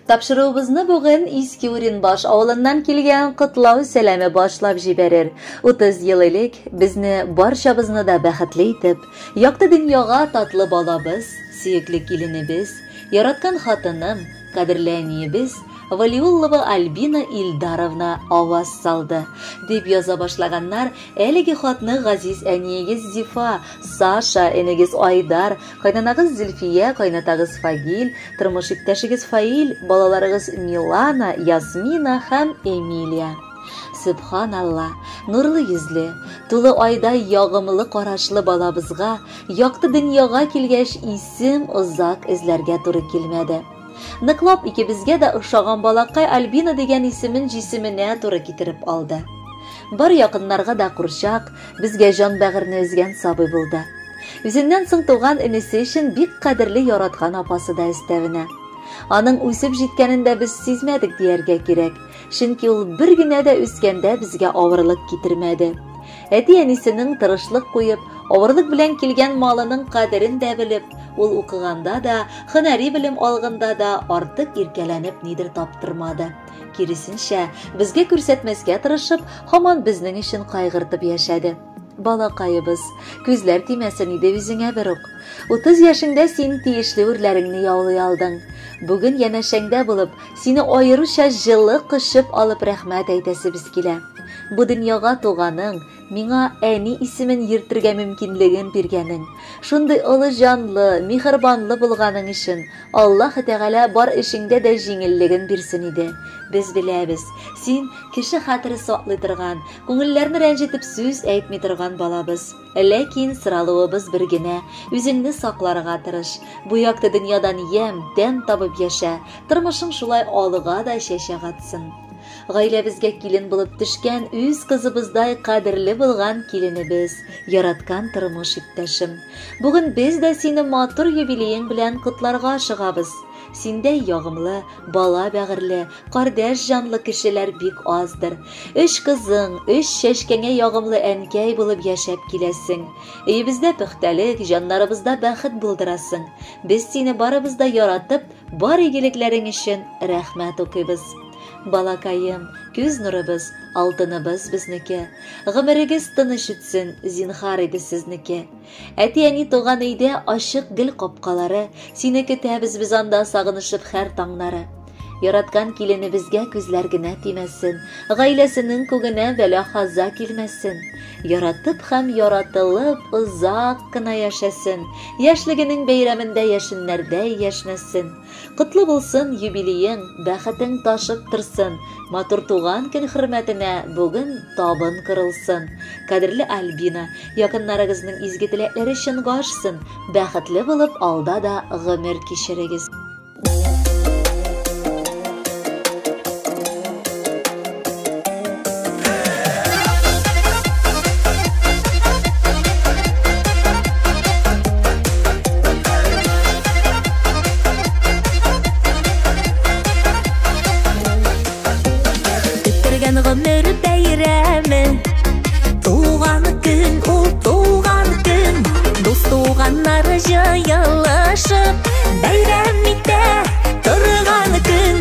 Тапшыруыбызны бүген Иске Уренбаш авылыннан килгән котлау сәламе башлап җибәрер. 30 ел элек безне барчабызны да бәхетле итеп, якты дөньяга татлы балабыз, сөекле киленебез, яраткан хатыным, кадерле әниебез Валиуллова Альбина Илдаровна аваз салды, дип яза башлаганнар әлеге хатны газиз әниегез Зифа, Саша, энегез Айдар, кайнанагыз Зөлфия, кайнатагыз Фагил, тормыш иптәшегез Фаил, балаларыгыз Милана, Ясмина һәм Эмилия. Сөбханалла, нурлы йөзле, тулы айдай ягымлы карашлы балабызга якты дөньяга килгәч исем озак эзләргә туры килмәде. Ныклап икебезгә дә охшаган балакай Альбина дигән исемен җисеменә туры китереп алды. Бар якыннарга да курчак, безгә җан бәгырьне өзгән сабый булды. Үзеннән соң туган энесе өчен бик кадерле яраткан апасы да өстәвенә. Аның үсеп җиткәнен дә без сизмәдек дияргә кирәк, чөнки ул бер генә дә үскәндә безгә авырлык китермәде. Әти-әнисенең тырышлык куеп, авырлык белән килгән малының кадерен дә белеп, ул укыганда да, һөнәри белем алганда да артык иркәләнеп нидер таптырмады. Киресенчә, безгә күрсәтмәскә тырышып, һаман безнең өчен кайгыртып яшәде. Балакаебыз, күзләр тимәсен иде үзеңә бер үк. 30 яшеңдә син тиешле үрләреңне яулый алдың. Бүген янәшәңдә булып, сине аеруча җылы кочып алып рәхмәт әйтәсебез килә. Бу дөньяга туганың, миңа әни исемен йөртергә мөмкинлеген биргәнең, шундый олы җанлы, миһербанлы булганың өчен Аллаһ Тәгалә бар эшеңдә дә җиңеллеген бирсен иде. Без беләбез, син кеше хәтере саклый торган, күңелләрне рәнҗетеп сүз әйтми торган балабыз. Ләкин соралуыбыз бер генә, үзеңне сакларга тырыш. Бу якты дөньядан ямь, тәм табып яшә, тормышың шулай алга да чәчәк атсын. Гаиләбезгә килен булып төшкән үз кызыбыздай кадерле булган киленебез, яраткан тормыш иптәшем. Бүген без дә сине матур юбилеең белән котларга ашыгабыз. Синдәй ягымлы, бала бәгырьле, кардәш җанлы кешеләр бик аздыр. Өч кызың, өч чәчкәңә ягымлы әнкәй булып яшәп киләсең. Өебездә пөхтәлек, җаннарыбызда бәхет булдырасың. Без сине барыбыз да яратып, бар игелекләрең өчен рәхмәт укыйбыз. Балакаем, күз нурыбыз, алтыныбыз безнеке. Гомерегез тыныч үтсен, зинһар иде сезнеке. Әти-әни туган өйдә ачык гел капкалары, сине көтәбез без анда сагынышып һәр таңнары. Яраткан киленебезгә күзләр генә тимәсен, гаиләсенең күгенә бәла-каза килмәсен. Яратып һәм яратылып озак кына яшәсен, яшьлегенең бәйрәмендә яшеннәрдәй яшьнәсен. Котлы булсын юбилеең, бәхетең ташып торсын, матур туган көн хөрмәтенә бүген табын корылсын. Кадерле Альбина, якыннарыгызның изге теләкләре чынга ашсын, бәхетле булып алда да гомер кичерегез. Көттергән гомер бәйрәме, туган көн ул туган көн, дус туганнар җыелышып бәйрәм итә торган көн.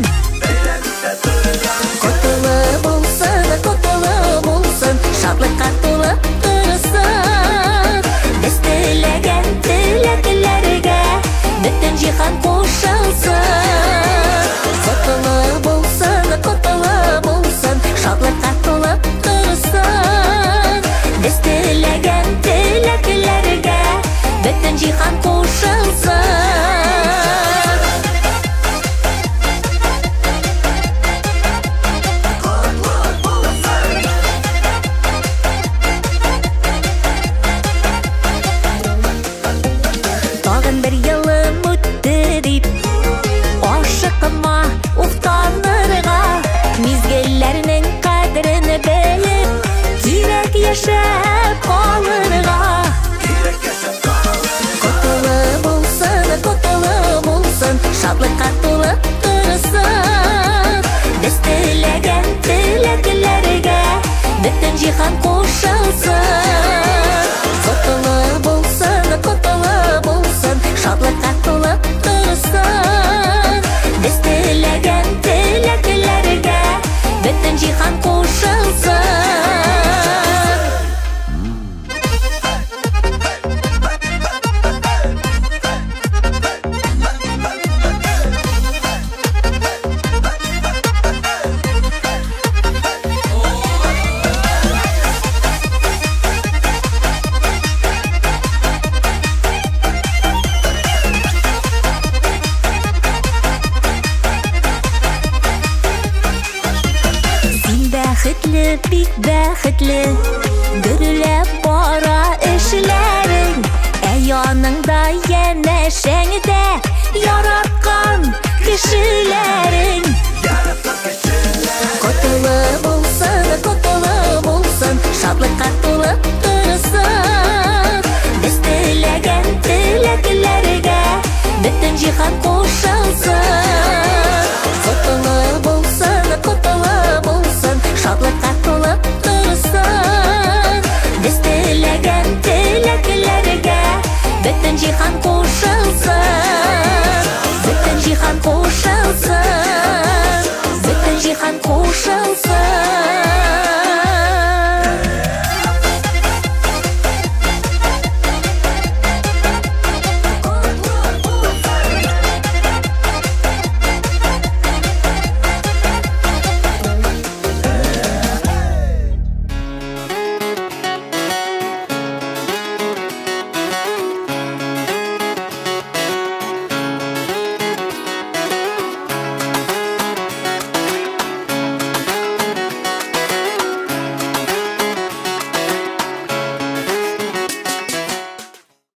Котлы булсын, котлы булсын, шатлыкка тулып торсын. Без теләгән теләкләргә бөтен җиһан кушылсын. Котлы булсын, котлы булсын, шатлыкка тулып торсын. Без теләгән теләкләргә бөтен җиһан кушылсын. Тагын бер елым үтте дип, ашыкма уфтанырга, мизгелләрнең кадерен белеп, кирәк яшәп калырга. Котлы булсын, котлы булсын, шатлыкка тулып торсын. Без теләгән теләкләргә бөтен җиһан кушылсын. Котлы булсын, котлы булсын, шатлыкка Инде бик бәхетле, гөрләп бара эшләрең. Ә яныңда янәшәңдә яраткан кешеләрең. Котлы булсын, котлы булсын, шатлыкка тулып торсын. Без теләгән теләкләргә бөтен җиһан кушылсын. Котлы булсын, котлы булсын, шатлыкка тулып торсын. Без теләгән теләкләргә бөтен җиһан кушылсын. Бөтен җиһан кушылсын. Бөтен җиһан кушылсын.